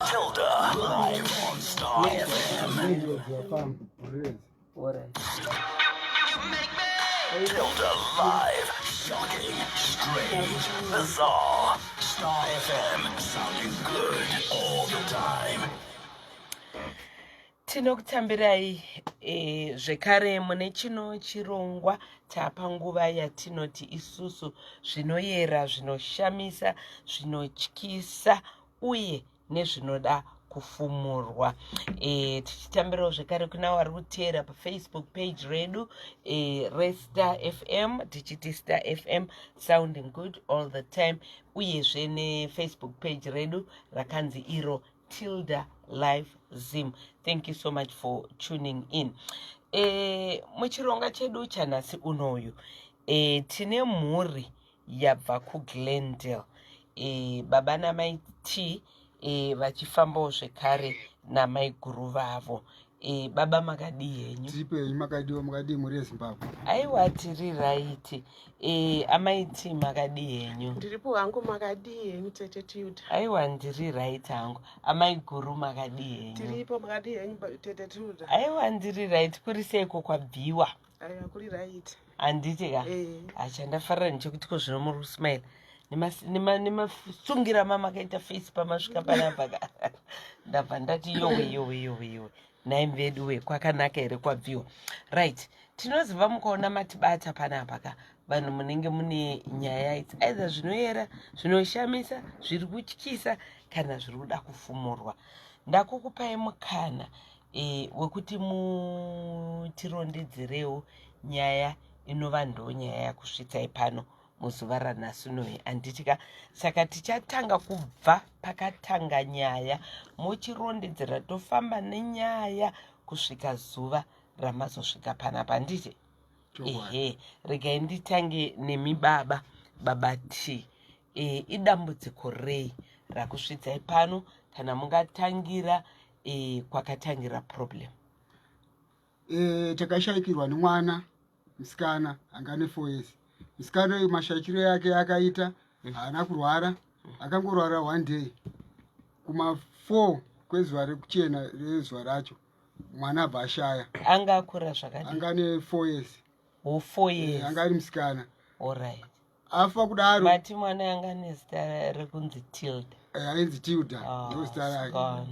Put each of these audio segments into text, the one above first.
Tilda live on Star FM. Tilda live, shocking, strange, bizarre. Star FM, sounding good all the time. Tinokutambirai zvekare mune chino chirongwa tapanguva yatinoti isusu zvinoyera, zvinoshamisa, zvinotyisa uye nezvinoda kufumurwa. Tichitambirawo zvekare kuna vari kuteera paFacebook page redu reStar FM, tichiti Star FM sounding good all the time, uyezve neFacebook page redu rakanzi iro Tilda Live Zim. Thank you so much for tuning in. Muchironga chedu chanhasi unoyu tine mhuri yabva kuGlendale, baba namai T vachifambawo zvekare namaiguru vavo. Baba, makadii henyu? Tiripenyu, makadiwa? Makadii mhuri yeZimbabwe? Aiwa, tiri right. Amai T, makadii henyu? Ndiripo hangu, makadii henyu, tete Tilda? Aiwa, ndiri right hangu. Amai guru, makadii henyu? Tiripo, makadii henyu, tete Tilda? Aiwa, ndiri right. Kuri seiko kwabviwa? Aiwa, kuri right. Handiti ka? Eh. Achandafarira ndechekuti ko zvino muri kusmaila nemasungira mamakaita face pamasvika panapa ka. Ndabva ndati yowe, yowe, yowe, yowe, nhai veduwe, kwakanaka here kwabviwa? Right, tinoziva mukaona matibata panapa ka, vanhu munenge mune nyaya. Its either zvinoyera, zvinoshamisa, zviri kutyisa kana zviri kuda kufumurwa. Ndakukupai mukana wekuti mutirondedzerewo nyaya inova ndo nyaya yakusvitsai pano muzuva ranhasi unoyi, handiti ka? Saka tichatanga kubva pakatanga nyaya, mochirondedzera, tofamba nenyaya kusvika zuva ramazosvika panapa, handiti? Ehe, regai nditange nemi baba, baba T. Idambudziko rei rakusvitsai pano? Kana mungatangira kwakatangira problem. Takashayikirwa nemwana musikana anga ane 4 years. Musikana uyu, mashayikiro yake akaita, haana kurwara, akangorwara one day kuma 4 kwezuva rekuchena rezuva racho, mwana abva ashaya. Anga akura zvakadii? Anga ane 4 years. O, 4 years. Anga ari musikana. Alright. Afa kudaro. Mati mwana anga nezita rekunzi Tilda? Ainzi Tilda. Ah, ndo zita rake. Sikana.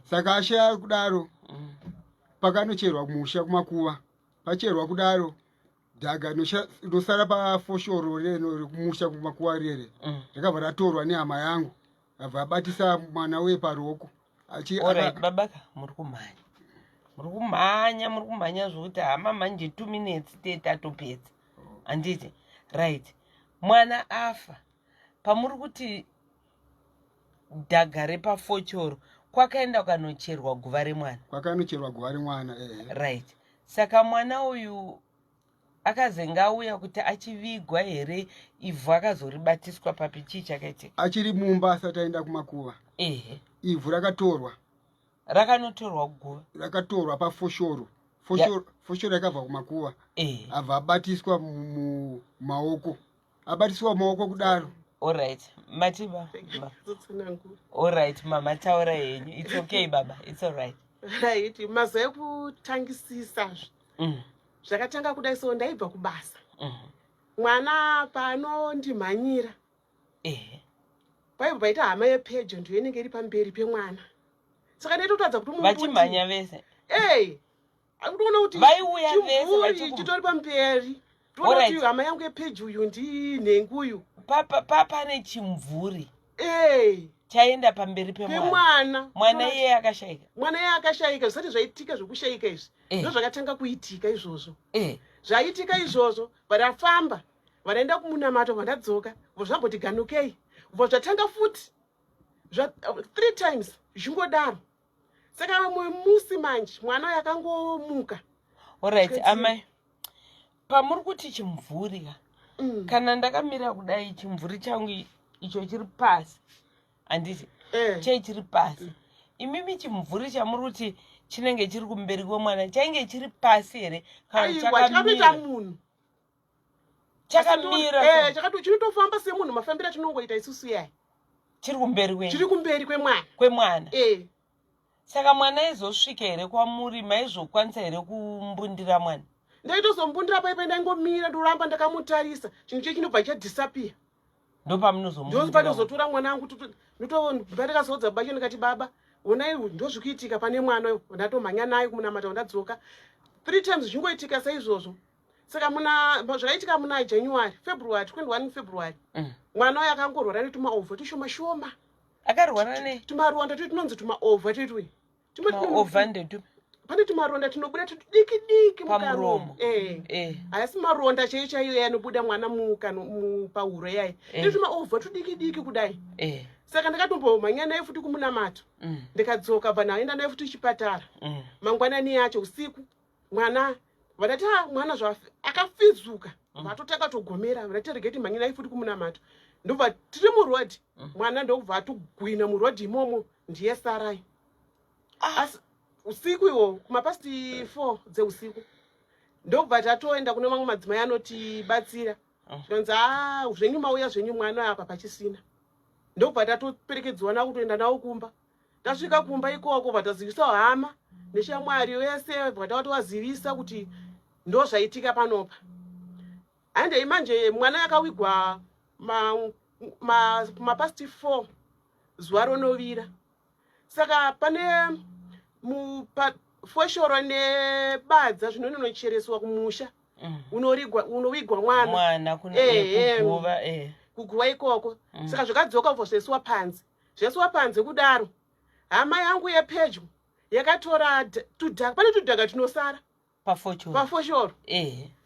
Saka ashaya kudaro, pakanocherwa musha kumakuva, pacherwa kudaro, dhaga rinosara pafoshoro reno rekumusha kumakuva rere rakabva ratorwa nehama yangu, abva abatisa mwana uye paruoko. Alright, babaka, muri kumhanya, muri kumhanya, muri kumhanya zvokuti hama manje 2 minutes tetatopedza, handiti? Right, mwana afa, pamuri kuti dhaga repafochoro kwakaenda kukanocherwa guva remwana? Kwakanocherwa guva remwana, ehe. Right, saka mwana uyu akazenge auya kuti achivigwa here? Ivhu akazoribatiswa papi? Chii chakaitika? Achiri mumba, asati aenda kumakuva, ivhu rakatorwa. Rakanotorwa kuguva? Rakatorwa pafoshoro. Foshoro yakabva kumakuva. Abva abatiswa mumaoko, abatiswa mumaoko kudaro. Alright, mati ba Zotsanangura. Alright, mama, taura henyu. It's okay, baba, it's alright. Right, mazuva ekutangisisa zvakatanga kudai. So ndaibva kubasa, mwana paanondimhanyira, paibva paita hama yepedyo, ndiyo inenge iri pamberi pemwana, saka ndaitotaridza kuti Vachimhanya vese? Ei, akutoona kuti Vaiuya vese chimvuri chitori pamberi, toona kuti hama yangu yepedyo uyu ndinhengu uyu. Pane chimvuri Ei. chaenda pamberi pemwana? Pemwana. Mwana iyeye akashayika? Mwana iye akashayika. Zvisati zvaitika zvokushayika izvi, ndo zvakatanga kuitika izvozvo. Zvaitika izvozvo, varafamba, varaenda kumunamato, vandadzoka, zvamboti ganukei, bva zvatanga futi three times zvingodaro. Saka vamwe musi manje mwana uyu akangomuka. Alright, amai, pamuri kuti chimvuri ka, kana ndakamira kudai, chimvuri changu icho chiri pasi, handiti? Eh. Chei chiri pasi? Imimi chimvuri chamuri kuti chinenge chiri kumberi kwemwana chainge chiri pasi here kana Aiwa, chakatoita chakamira? munhu. Chakamira? Eh, chakato chinotofamba semunhu, mafambiro achinongoita isusu yai. Chiri kumberi kwenyu? Chiri kumberi kwemwana. Kwemwana. Eh. Saka mwana aizosvika here kwamuri? Maizokwanisa here kumbundira mwana? Ndaitozombundira paipa, ndaingomira ndoramba ndakamutarisa, chinhu che chinobva chadisappear. Ndopamunozombundira. Mwana wangu ndotobva ndakazoudza baba ndikati, "Baba, onai, ndozvikuitika pane mwana uyu." Ndatomhanya naye kumunamata, ndadzoka three times zvichingoitika saizvozvo. Saka muna zvakaitika muna January, February, 21 February, mwana uyu akangorwara netumaovha tushoma shoma. Akarwara nei? Tumaronda tu tunonzi tumaovha tetui. Maovha ndetu? Pane tumaronda tunobuda tudiki diki. Pamuromo. Eh. Haasi maronda chaiyo chaiyo yanobuda mwana pahuro yai. Netumaovha tudiki diki kudai. Saka ndakatombomhanya naye futi kumunamato. Ndikadzoka, bva ndaenda naye futi kuchipatara. Mangwanani yacho usiku mwana vandati, "Ah, mwana zva akafizuka." Vatotanga togomera, vandati, "Regei timhanye naye futi kumunamato." Ndobva tiri murodhi, mwana ndokubva atogwina murodhi imomo, ndiye sarai. Asi usiku iwo kumapast 4 dzeusiku ndobva tatoenda kune mamwe madzimai anotibatsira. Zvikanzi, "A, zvenyu mauya zvenyu, mwana apa pachisina." Ndobva tatoperekedzwa nawo kutoenda nawo kumba. Tasvika kumba ikoko, vatazivisa hama neshamwari vese, vatatovazivisa kuti ndo zvaitika panopa. Handei manje, mwana akawigwa mapast 4 zuva ronovira. Saka pane foshoro nebadza zvinononochereswa kumusha unovigwa mwana. Mwana kuguva. Kuguva ikoko. Saka zvakadzoka kubva zvaisiwa panze, zvaisiwa panze kudaro, hama yangu yepedyo yakatora tudhaka, pane tudhaka tunosara pafoshoro. Pafoshoro.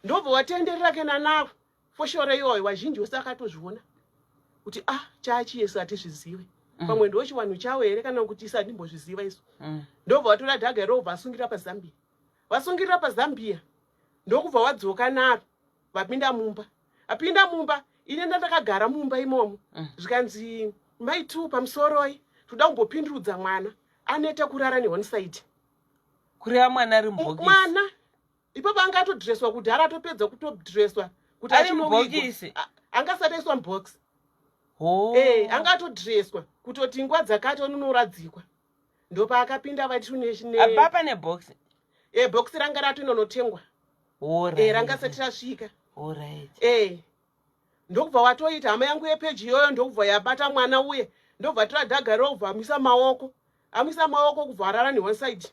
Ndobva watenderera kena navo foshoro iyoyo. Vazhinji vose akatozviona kuti, ah, chaachiyesu hatizvizive. Pamwe ndo chiwanhu chavo here, kana kuti isu hatimbozviziva isu. Ndobva watora dhaga iroro, vasungirira pazambia, vasungirira pazambia, ndokubva wadzoka naro, vapinda mumba. Apinda mumba, ine ndandakagara mumba imomo. Zvikanzi, "Mai two, pamusoroi, toda kumbopindurudza mwana, aneta kurara neone side." Kureva mwana ari mubhokisi? Mwana ipapo anga atodhireswa kudhara, atopedza kutodhireswa kuti Ari achinovigwa. mubhokisi? Anga asati aiswa mubhokisi. Ho. Anga atodhireswa kutoti nguva dzakati ononoradzikwa. Ndopaakapinda vati Apa pane bhokisi? Bhokisi ranga ratononotengwa. Ranga sati rasvika. Ndokubva watoita hama yangu yepeji iyoyo, ndokubva yabata mwana uye, ndobva tora dhaga robva amwisa maoko, amwisa maoko, kubva arara neone side,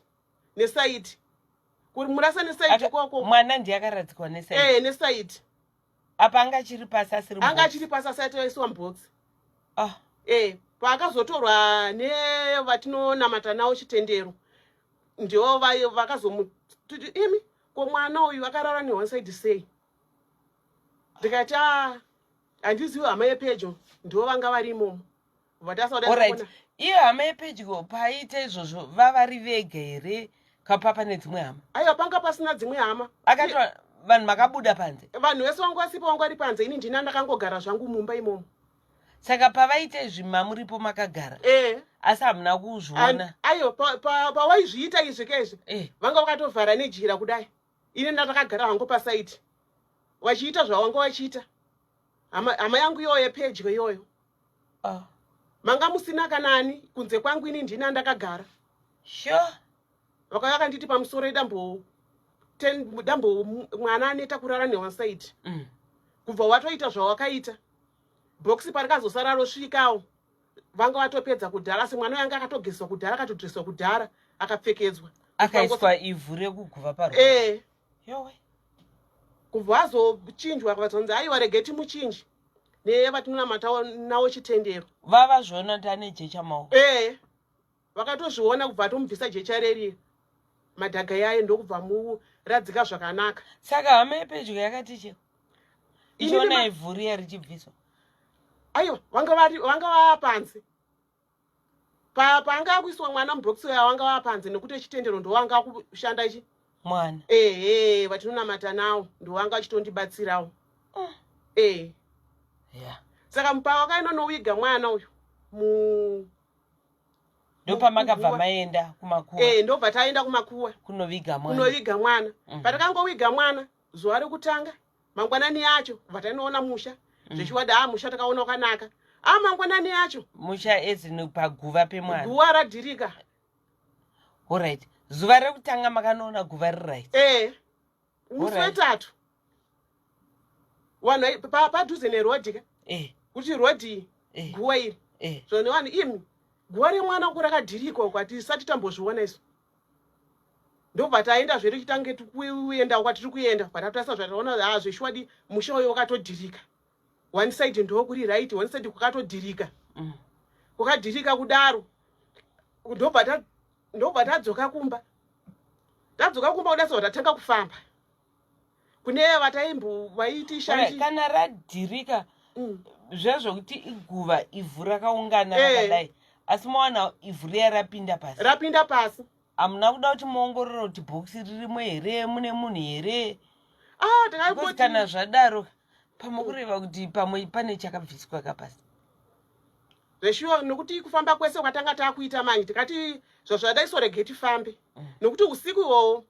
neside kuri murasa neside ikoko. Mwana ndiye akaradzikwa neside? Neside. Apa anga achiri pasi, asiri Anga mubhokisi? achiri pasi, asati aiswa mubhokisi. Ah. Paakazotorwa nevatinonamata nawo chitendero, ndivo vakazomuti, "Imi, ko mwana uyu akarara neone side sei?" Ndikati, "A, handizivi, hama yepedyo ndivo vanga vari imomo." Alright, iyo hama yepedyo paiita izvozvo vavari vega here, kapa pane dzimwe hama? Aiwa, panga pasina dzimwe hama. Akati vanhu makabuda panze? Vanhu vese vangu vasipo, vangu vari panze, ini ndina ndakangogara zvangu mumba imomo. Saka pavaita izvi mamuripo makagara? E. Asi hamuna kuzviona? Aiwa, pawaizviita izvi kezvi, vanga vakatovhara nejira kudai, ini ndandakagara hangu paside vachiita zvavanga vachiita, hama yangu iyoyo yepedyo iyoyo. Manga musina kanani kunze kwangu, ini ndina ndakagara. Vakauya vakanditi, "Pamusoro, dambo dambo, mwana aneta kurara neone side." Kubva watoita zvawakaita, bhokisi parikazosara rosvikawo vanga vatopedza kudhara, asi mwana uyo anga akatogezwa kudhara, akatodreswa kudhara, akapfekedzwa. Akaiswa ivhu rekuguva paro? E. Yowe. Kubva azochinjwa, vazonzi, "Aiwa, regai timuchinji nevatinonamata nawo chitendero." Vava zviona kuti ane jecha maoko? E, vakatozviona, kubva atomubvisa jecha reri, madhaga yayo, ndokubva muradzika zvakanaka. Saka hama yepedyo yakati cheko Inini ichiona ivhu riya richibviswa? Aiwa, vanga vava panze. Paanga akuiswa mwana mubhokisi uya, vanga vava panze, nekuti echitendero ndowanga akushanda ichi Mwana. Ehe, vatinonamata nawo ndowanga achitondibatsirawo. Saka pawakainonowiga mwana uyu mu Ndopamakabva muguva. maenda kumakuva? Ndobva taenda kumakuwa. Kunoviga mwana. Kunoviga mwana. Patakangowiga mwana zuva rekutanga, mangwanani acho kubva tainoona musha. Zvechiwada, a, musha takaona wakanaka. Amangwanani acho. Musha ezini paguva pemwana. Guva radhirika. Alright. Zuva rekutanga makanoona guva riri right. Eh. Musi wetatu. Vanhu padhuze nerodhi ka. Eh. Kuti rodhi eh. guva iri. Eh. Zvone vanhu imi guva remwana uko rakadhirika uko hatisati tambozviona isu. Ndobva taenda zvedu chitange tikuenda kwatiri kuenda patatarisa zvataona ah zveshuwadi musha uyo wakatodhirika. One side ndokuri right, one side kwakatodhirika. Kwakadhirika kudaro. Ndobva tadzoka kumba. Tadzoka kumba kuda so tatanga kufamba. Kune vataimbo vaiti shanti. Kana radhirika zvezvokuti iguva ivhu rakaungana rakadai. Asi mawana ivhu riya rapinda pasi. Rapinda pasi. Hamuna kuda kuti muongorore kuti bhokisi ririmo here, mune munhu here? Ah, takangoti kana zvadaro pamwe kureva kuti pamwe pane chakabviswa kapasi. Zveshuwa nokuti kufamba kwese kwatanga takuita manje tikati zvazvadai so rege tifambe. Nokuti usiku iwowo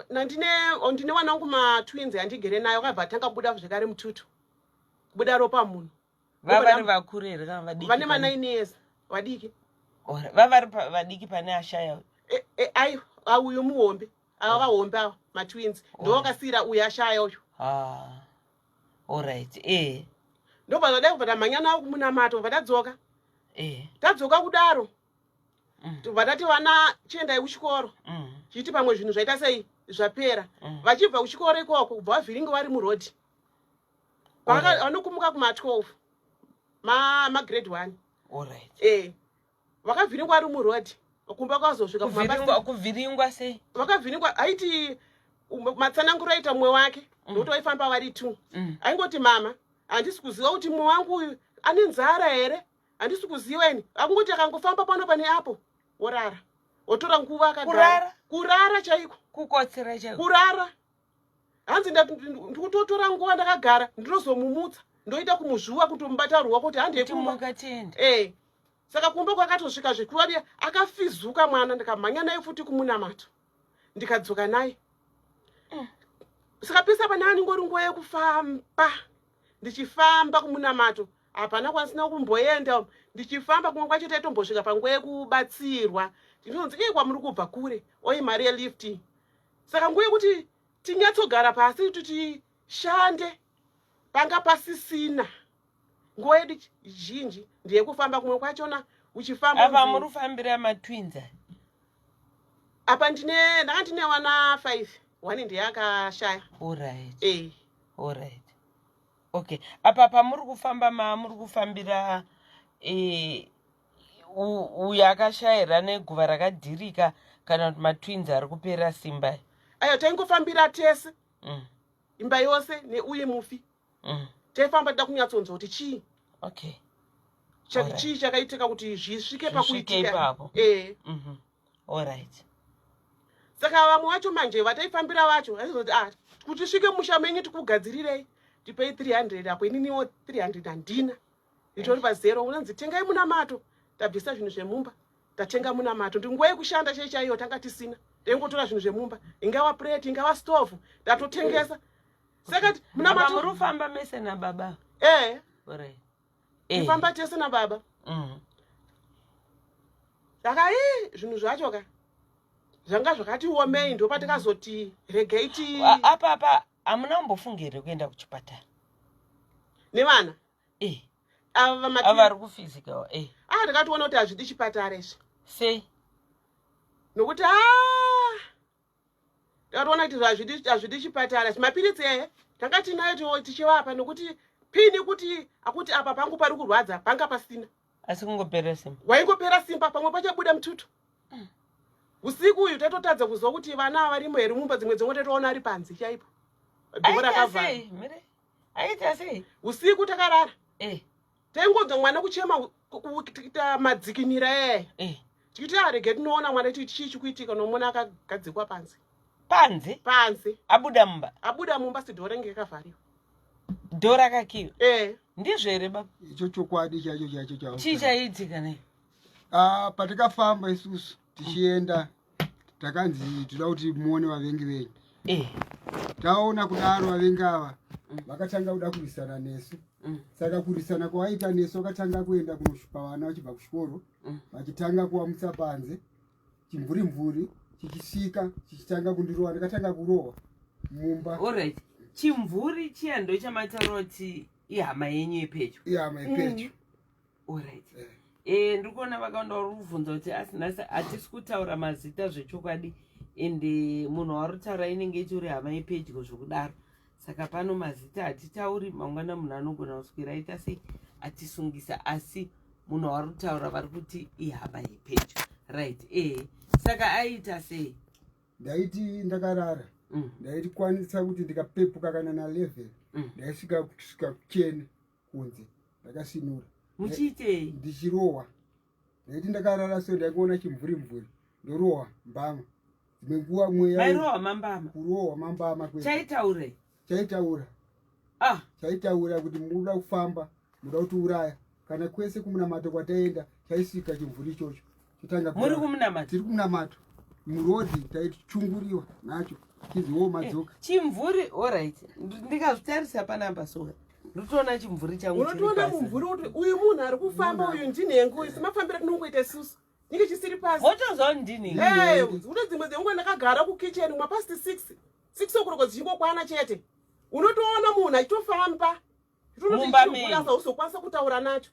ndine wana wangu matwins andigere nayo akabva atanga kubuda zvekare mututu. Kubuda ropa munhu. Vavari vakuru here kana vadiki? Vane ma 9 years vadiki. Ora, vavari vadiki pane ashaya. Ai, uyu muhombe. Ava vahombe ava matwins. Ndo vakasiyira uyu ashaya uyu. Ah. Alright. Ndobva zvadai kubva tamhanya navo kumunamato bva tadzoka. Tadzoka kudaro. Tobva tati vana chiendai kuchikoro. Chiti pamwe zvinhu zvaita sei zvapera. Vachibva kuchikoro ikoko kubva vavhiringa vari murodhi. Vanokumuka kuma 12 ma grade 1. Alright. Vakavhiringwa vari murodhi. Kumba kwazosvika kumabasa. Kuvhiringwa sei? Vakavhiringwa aiti matsananguro aita mumwe wake nokuti vaifamba vari 2. Aingoti mama handisi kuziva kuti mumwe wangu uyu ane nzara here? Handisi kuziva ini. Akungoti akangofamba pano pane apo worara. Wotora nguva akagara. Kurara? Kurara chaiko. Kukotsera chaiko. Kurara. Hanzi ndikutotora nguva ndakagara ndinozomumutsa ndoita kumuzvuwa kutomubata ruoko kuti hande kumba. Tiende. Saka kumba kwakatosvika zvekuva akafizuka mwana ndikamhanya naye futi kumunamato. Ndikadzoka naye. Saka pesa pana aningori nguva yekufamba. Ndichifamba kumunamato. Hapana kwasina kumboenda. Ndichifamba kumwe kwacho taitombosvika panguva yekubatsirwa. Ndinonzi iye kwamuri kubva kure. Oi mari yelift. Saka nguva yekuti tinyatsogara pasi kuti tishande panga pasisina. Nguva yedu zhinji ndeyekufamba kumwe kwachona uchifamba. Apa muri kufambira matwins. Apa ndanga ndine wana 5. 1 ndiye akashaya. Alright. Alright. Okay. Apa pamuri kufamba muri kufambira uyu akashayira neguva rakadhirika kana kuti matwins ari kupera simba. Ayo taingofambira tese. Imba yose neuyu mufi. Taifamba tida kunyatsonzwa kuti chii. Okay. Chii chakaitika kuti zvisvike pakuitika. Ipapo. Alright. Saka vamwe vacho manje vataifambira vacho vaizoti kuti svike musha menyu tikugadzirirei tipei 300 apo ininiwo 300 handina. Nditori pa 0 unonzi tengai munamato tabvisa zvinhu zvemumba tatenga munamato ndinguva yekushanda chai chaiyo tanga tisina taingotora zvinhu zvemumba ingava plate ingava stove tatotengesa. Saka munamato muri kufamba mese nababa. Alright. Kufamba tese nababa. Saka zvinhu zvacho ka zvanga zvakati omei ndopatikazoti regei ti apa hamuna kumbofunga here kuenda kuchipatara nevana? Ava Ava vari kufizika. Ndakatoona kuti hazvidi chipatara izvi. Sei? Nokuti ndakatoona kuti hazvidi chipatara. Mapiritsi tanga tinayo tichivapa nokuti pini kuti akuti apa pangu pari kurwadza panga pasina. Asi kungopera simba. Waingopera simba pamwe pachabuda mututu. Usiku uyu tatotadza kuzwa kuti vana varimo here mumba dzimwe dzimwe tatoona ari panze chaipo. Dhoo rakavhara. Aita sei? Usiku takarara. Taingonzwa mwana kuchema kuita madzikinira Tichiti arege tinoona mwana kuti chii chikuitika nomuona akagadzikwa panze. Panze? Panze. Abuda mumba. Abuda mumba si dhoo renge rakavhariwa. Dhoo rakakiwa. Ndizvo here baba? Icho chokwadi chaicho chaicho chaicho. Chii chaiitika nei? Patikafamba isusu tichienda takanzi toda kuti muone vavengi venyu. Taona kudaro vavengi ava. Vakatanga kuda kurwisana nesu. Saka kurwisana kwavaita nesu, vakatanga kuenda kunoshupa vana vachibva kuchikoro, vachitanga kuvamutsa panze, chimvuri mvuri chichisvika chichitanga kundirowa, ndakatanga kurohwa mumba. Alright, chimvuri chiya ndochamataura kuti ihama yenyu yepedyo? Ihama yepedyo. Alright. Eh, ndiri kuona vakawanda vari kubvunza kuti asi nhasi hatisi kutaura mazita zvechokwadi, ende munhu wauri kutaura inenge itori hama yepedyo zvokudaro, saka pano mazita hatitauri. Mangwana munhu anogona kuswera aita sei, atisungisa, asi munhu wauri kutaura vari kuti ihama yepedyo, right? Saka aiita sei? Ndaiti ndakarara, ndaitikwanisa kuti ndikapepuka kana na11, ndaisvika kusvika kuchena kunze ndakasinura. Muchiitei? Ndichirohwa. Ndaiti ndakarara so, ndaikuona chimvuri mvuri, ndorohwa mbama, dzimwe nguva mweya. Mairohwa mambama? Kurohwa mambama kwete. Chaitaurei? Chaitaura. Ah. Chaitaura kuti muda kufamba, muda kutiuraya. Kana kwese kumunamato kwataenda, chaisvika chimvuri ichocho chotanga. Muri kumunamato? Tiri kumunamato, murodhi taichunguriwa nacho, chinzi wo madzoka. Chimvuri, alright, ndikazvitarisa panamba soka, ndotoona chimvuri changu chiri Unotoona pasi. Mumvuri kuti uyu munhu ari kufamba uyu ndinhengo uyu, semafambiro atinongoita isusu, chinge chisiri pasi. Wotozwa ndini. Une dzimwe dzenguva ndakagara kukicheni mapast 6 o'clock dzichingokwana chete, unotoona munhu achitofamba. Mumba menyu? Uzokwanisa kutaura nacho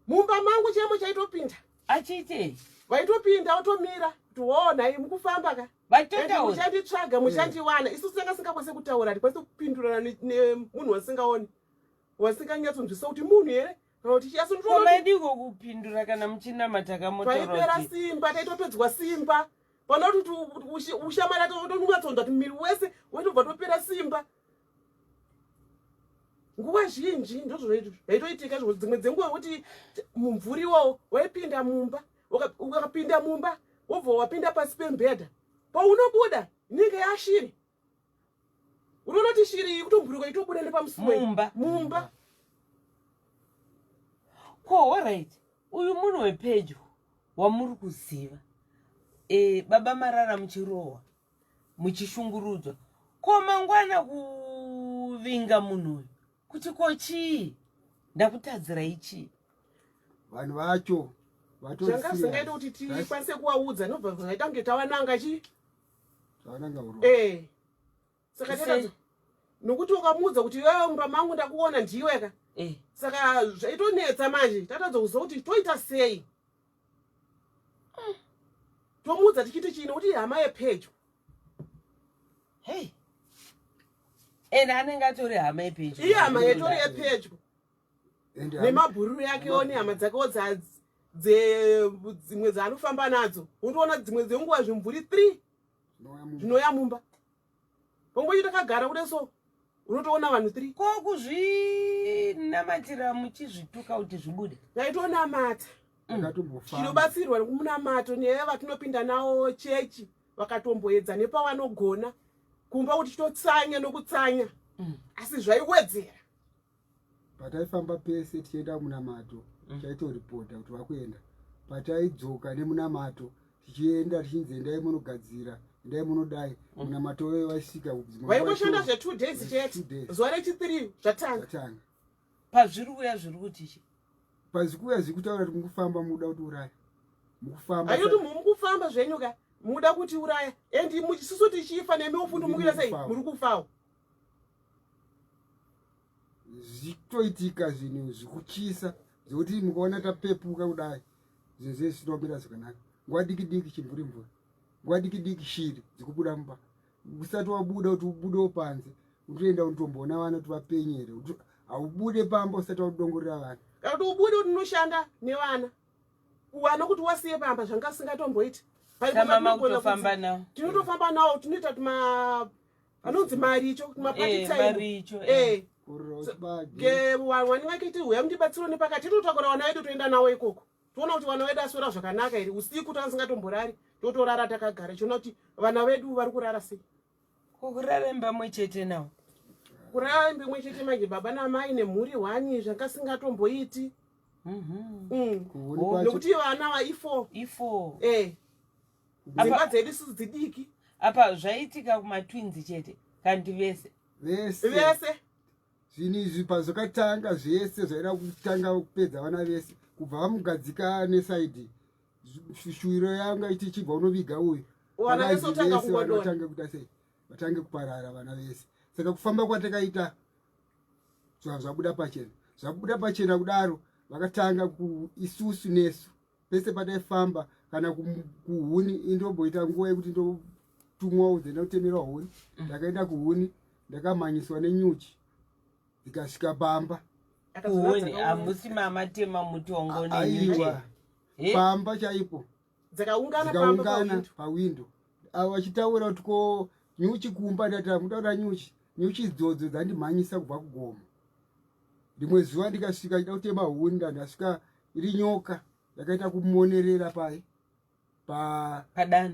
mumba mangu chemo chaitopinda. Achiitei? Vaitopinda otomira kuti wo nhai, mukufamba ka? Vachitotaura? Muchanditsvaga, muchandiwana. Isu tanga singakwanisi kutaura, tikwanise kupindurana nemunhu wasingaoni, wasinganyatsonzwisa kuti munhu here kana kuti chii, asi Ko ndinoona kuti maidiko kupindura kana muchinamata kamotaura Twaipera kuti simba, taitopedzwa simba. Pana kuti ushamwari tonyatsonzwa kuti muviri wese waitobva topera simba. Nguva zhinji ndozvo zvaitoitika izvo. Dzimwe dzenguva kuti mumvuri iwowo waipinda mumba, ukapinda mumba wobva wapinda pasi pembedha, paunobuda inenge yashiri. Unoona kuti shiri iyi kutomburuka itobuda nepamusuwo. Mumba? Mumba. Ko alright, uyu munhu wepedyo wamuri kuziva, baba marara muchirohwa, muchishungurudzwa, ko mangwana kuvinga munhu uyu kuti ko chii, ndakutadzirai chii? Vanhu vacho vatori Zvanga zvisingaiti kuti tikwanise kuvaudza, nobva zvaita kunge tavananga chi Zvavananga urwa. Saka nokuti ukamuudza kuti iwewe mumba mangu ndakuona ndiweka, saka zvaitonetsa manje. Tatadza kuziva kuti toita sei, tomuudza tichiti chii, nokuti hama yepedyo. Hey, and anenge atori hama yepedyo. Iye hama yetori yepedyo. And Nemabhururu yakewo nehama dzakewo dzimwe dzaanofamba nadzo. Unotoona dzimwe dzenguva zvimvuri 3 Zvinouya mumba. Zvinoya mumba. Pamwe takagara kudai so, unotoona vanhu 3. Ko kuzvinamatira muchizvituka kuti zvibude? Taitonamata. Takatombofamba. Tinobatsirwa nemunamato nevatinopinda nawo chechi, vakatomboedza nepavanogona kumba kuti titotsanya nokutsanya, asi zvaiwedzera. Pataifamba pese tichienda kumunamato, chaitoripota kuti vakuenda. Pataidzoka nemunamato tichienda, tichinzi endai munogadzira, endai munodai, munamato weyo vaisvika dzimwe nguva. Vaingoshanda zve2 days chete. 2 days. Zuva rechi3 zvatanga. Zvatanga. Pazviri kuuya zviri kuti chi? Pazvikuuya zviri kutaura kuti mukufamba mukuda kuti uraya, mukufamba. Aitoti mukufamba zvenyu ka, muda kuti uraya, and isusu tichifa nemiwo futi mukuita sei? Muri kufawo. Muri kufawo. Zvitoitika zvinhu zvikutyisa zvekuti mukaona tapepuka kudai, zvinhu zvese zvinomira zvakanaka. Nguva diki diki chimvuri mvuri, nguva diki diki shiri dzikubuda mumba. Usati wabuda kuti ubudewo panze, utoenda unotomboona vana kuti vapenye here. Haubude pamba usati wadongorera vana. Kana kuti ubude kuti unoshanda nevana, wana kuti wasiye pamba, zvanga singatomboiti. Samama kutofamba nawo? Tinotofamba nawo, tinoita tuma anonzi maricho, Maricho. Kurora chibage. Vanenge vakiti huya mundibatsiro nepakati, tinotakura vana vedu toenda nawo ikoko, toona kuti vana vedu aswera zvakanaka here. Usiku tangasingatomborari, totorara takagara tichiona kuti vana vedu vari kurara sei. Kukurara imba mwe chete nawo? Kurara imba imwe chete manje, baba namai nemhuri hwani, zvangasingatomboiti. Kuoni kwacho. Nokuti vana vai4. I4. Dzimba dzedu isusu dzidiki. Apa zvaitika kumatwins chete kanti vese? Vese. Vese. Zvinhu izvi pazvakatanga zvese zvaida kutanga kupedza vana vese kubva vamugadzika nesaidi shuwiro yanga iti chibva unoviga uyu Vana vese votanga vese kungodonha. vatange kuita sei vatange kuparara vana vese saka kufamba kwatakaita zvabuda pachena zvabuda pachena kudaro vakatanga isusu nesu pese pataifamba kana kuhuni indomboita nguva yekuti ndotumwawo dzenda kutemerwa huni mm. ndakaenda kuhuni ndakamhanyiswa nenyuchi dzikasvika pamba kuhuni hamusi mamatema mutongo aiwa pamba chaipo dzikaungana pawindo avo vachitaura kuti ko nyuchi kumba ndati amutaura nyuchi nyuchi idzodzo dzandimhanyisa kubva kugomo rimwe zuva ndikasvika chida kutema huni ndandasvika iri nyoka yakaita kumonerera pai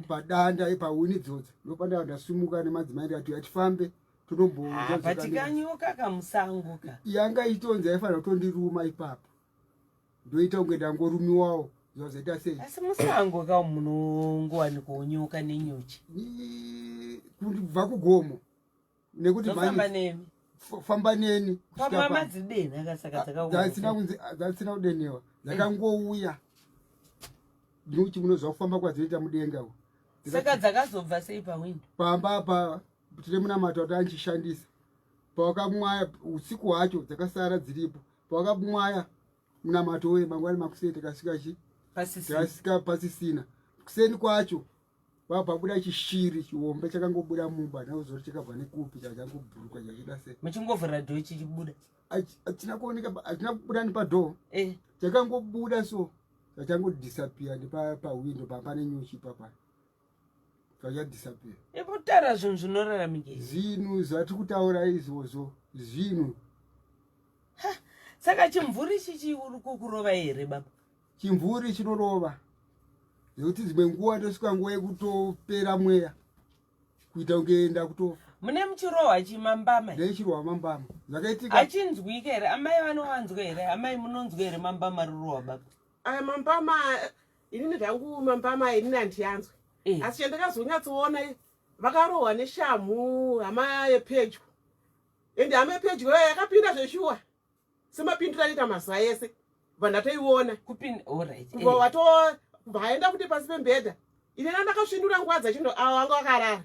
padanda pahuni idzodzo ndopanda ndasumuka nemadzimai ndikati atifambe tonomboatikanyoka kamusango ka yanga itonzi yaifanira kutondiruma ipapo ndoita kunge ndangorumiwawo zvazoita sei asi musango ka munongowanikwawo nyoka nenyuchi kubva kugomo nekuti famba nemi famba neni pamamadzidenha kasaka dzasina kudenhewa dzakangouya nyuchi munoziva kufamba kwadzinoita mudenga saka dzakazobva sei pawindo pamba apa tine munamato wati anchishandisa pawakamwaya usiku hwacho dzakasara dziripo pawakamwaya munamato uye mangwani makuseni tikasvika chi tikasvika pasisina kuseni kwacho pabuda chishiri chihombe chakangobuda mumba nauzoti chakabva nekupi chachangobhuruka chachida sei muchingovhura dhoo chichibuda hachina kuoneka hachina kubuda nepadhoo eh. chakangobuda so chachangodisappear nepawindo papa nenyuchi papa chachadisappear ikutaura zvinhu zvinoraramika zvinhu zvatiri kutaura izvozvo zvinhu saka chimvuri chichi uri kukurova here baba Chimvuri chinorova zvekuti dzimwe nguva ndosvika nguva yekutopera mweya kuita kunge ndakutofa. Mune muchirohwa chimambama? Ndaichirohwa mambama. Zvakaitika. Achinzwika here? Amai vanowanzwa here? Amai munonzwa here mambama rirohwa baba? Aya mambama inini zvangu mambama inini handianzwe. Eh. Asi chandakazonyatsoona vakarohwa neshamhu hama yepedyo. Ende hama yepedyo yakapinda zveshuwa. Semapindiro anoita mazuva ese bva ndatoiona kubva eh. wato kubva aenda kuti pasi pembedha ini ndakasvinura nguva dzachindo avo vanga vakarara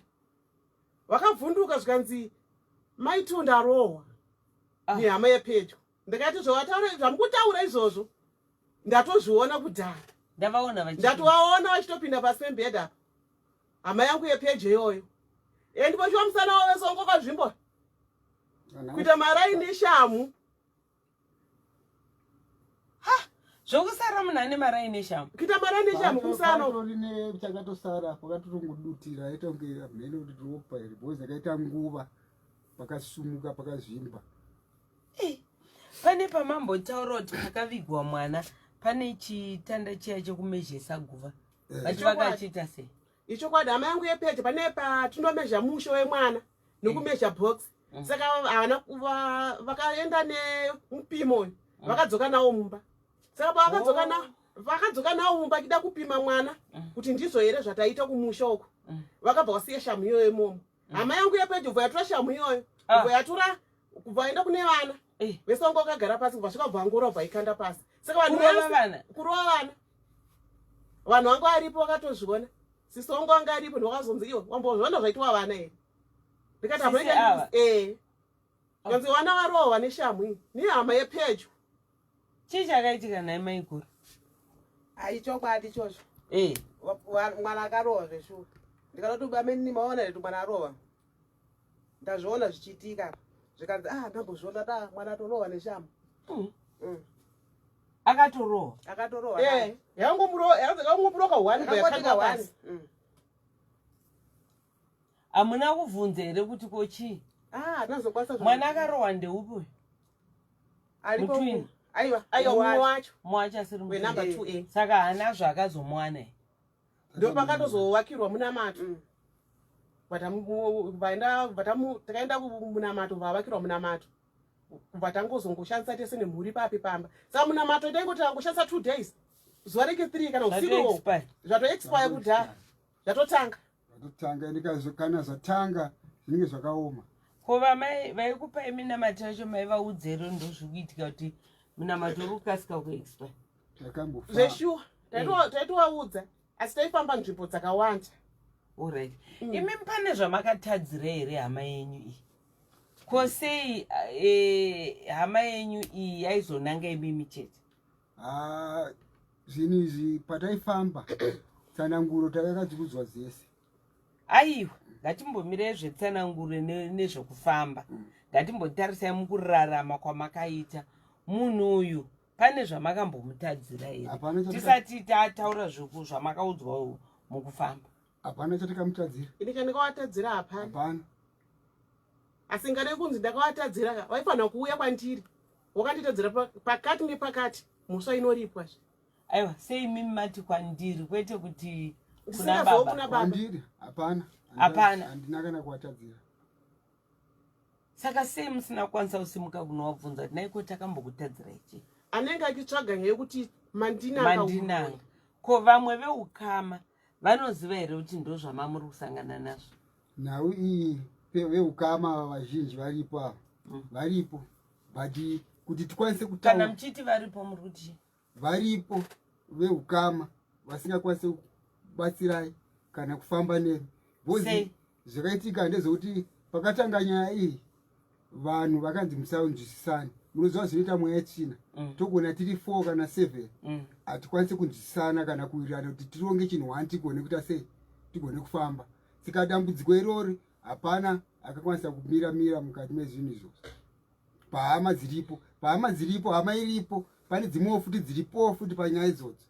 vakabvunduka zvikanzi maitu ndarohwa ah. nehama yepedyo ndikati zvawataura zvamukutaura izvozvo ndatozviona kudhara ndavaona ndatovaona vachitopinda pasi pembedha apa hama yangu yepedyo iyoyo and vochiwa musana wavo wese wanga wakazvimba kuita maraini eshamhu ha zvokusara munhu ane maraini eshamhu kuita maraini eshamhu kumusana rine chakatosara pakatotongodutira aita kunge mheno kuti ropa here because akaita nguva pakasumuka pakazvimba eh, pane pamambotaura kuti pakavigwa mwana pane chitanda chiya chekumezhesa guva eh. vati vakachiita sei Ichokwadi hama yangu yepedyo pane patinomezha musho wemwana nekumezha box mm. saka havana vakaenda nemupimo uyu mm. vakadzoka nawo mumba saka pavakadzoka oh. vakadzoka nawo mumba achida kupima mwana mm. kuti ndizvo here zvataita kumusha uku vakabva vasiya shamu iyoyo imomo hama yangu yepedyo bva yatura shamu iyoyo ah. bva yatura kubva aenda kune vana eh. vese vanga vakagara pasi kubva svika bva ngora bva ikanda pasi saka vanhu kurova vana vanhu vanga varipo vakatozviona sisi wangu anga aripo ndovakazonzi iwe wambozviona zvaitwa vana here ndikati hapana eh kanzi vana varohwa neshamhu iyi nehama yepedyo chii chakaitika nhai maiguru aichokwadi ichozvo eh. mwana akarohwa zveshuwa ndikatoti bameni maona here kuti mwana arohwa ndazviona zvichiitika apa zvikanzi ah ndambozviona da mwana atorohwa neshamhu mm. mm. akatorohwa akatorohwa eh, yangomuroka one one mm. hamuna kuvhunza here kuti ko chii ah, mwana akarohwa ndeupi uyu mutwini aiwa aiwa mumwe wacho mumwe wacho asiri wenumber 2 a saka haana zvaakazomuwana here ndopakatozowakirwa munamato mm. takaenda kumunamato vavakirwa munamato kubva tangozongoshandisa tese nemhuri papi pamba saka munamato taingoti tangoshandisa two days zuva reke three kana usiku zvatoexpire kudhara zvatotanga zvatotanga ende kana zvatanga zvinenge zvakaoma. Ko vamai vaikupai minamato yacho maivaudza here ndozviri kuitika kuti minamato uri kukasika kuexpire? Takambofa. Zveshuwa taitovaudza asi taifamba nzvimbo dzakawanda. Alright. Imi pane zvamakatadzira here hama yenyu iyi? Ko sei hama yenyu iyi yaizonanga imimi chete? Ah, zvinhu izvi pataifamba tsananguro takakadzikudzwa dzese. Aiwa, ngatimbomirei zvetsananguro nezvekufamba. Ngatimbotarisai mukurarama kwamakaita. Munhu uyu pane zvamakambomutadzira here? Hapana Tisati tataura zvamakaudzwa mukufamba. Hapana chatikamutadzira. Ini chandakavatadzira hapana. Hapana. Asi ngade kunzi ndakavatadzira ka, vaifanira kuuya kwandiri. Wakanditadzira pakati nepakati, mhosva inoripwa zve. Aiwa, sei mimi mati kwandiri kwete kuti kuna Ndisingazoo baba? kuna baba. Kwandiri hapana. Hapana. Handina kana kuvatadzira. Saka sei musina kukwanisa kusimuka kunovabvunza kuti naiko takambokutadzira ichi? Anenge achitsvaga nyaya yekuti mandinanga. Mandinanga. Ko vamwe veukama vanoziva here kuti ndo zvamamuri kusangana nazvo? Nhau iyi veukama ava vazhinji varipo ava. Varipo. But kuti tikwanise kutaura. Kana muchiti varipo muri kuti? Varipo veukama vasingakwanise kubatsirai kana kufamba nemi. Because Sei? zvakaitika ndezvekuti pakatanga nyaya iyi vanhu vakanzi musanzwisisane. Munoziva zvinoita mweya yetsvina. Togona tiri 4 kana 7. Hatikwanisi kunzwisisana kana kuwirirana kuti tironge chinhu 1 tigone kuita sei, tigone kufamba. Saka dambudziko irori hapana akakwanisa kumira mira mukati mezvinhu izvozvo. Pahama dziripo, pahama dziripo, hama iripo, pane dzimwewo futi dziripowo futi panyaya idzodzo.